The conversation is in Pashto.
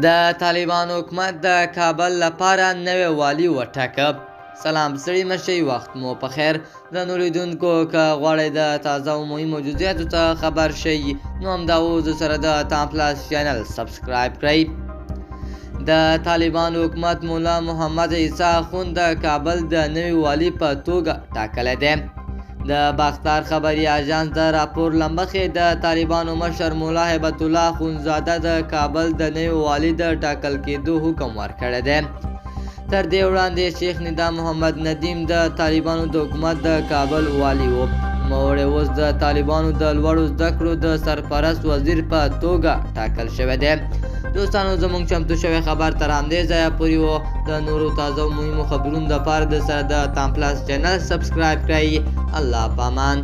د طالبانو حکومت د کابل لپاره نوی والي وټاکه. سلام ستړي مشئ، وخت مو په خیر. درنو لیدونکو، که غواړئ د تازه او مهمو جزئیاتو څخه خبر شئ نو همدا اوس سره د تام پلاس چینل سبسکرایب کړئ. د طالبانو حکومت مولا محمد عیسی اخوند د کابل د نوي والي په توګه ټاکلی دی. د باختر خبري آژانس د راپور له مخې د طالبانو مشر مولا هبت الله اخوندزاده د کابل د نوي والي د ټاکل کېدو حکم ورکړی دی. تر دې وړاندې شیخ ندا محمد ندیم د طالبانو د حکومت د کابل والي و. نوموړی اوس د طالبانو د لوړو زده کړو د سرپرست وزیر په توګه ټاکل شوی دی. دوستانو، زموږ چمتو شوی خبر تر همدې ځایه پورې و. د نورو تازه او مهمو خبرونو دپاره د سره د تام پلاس چینل سبسکرایب کړئ. الله پامان.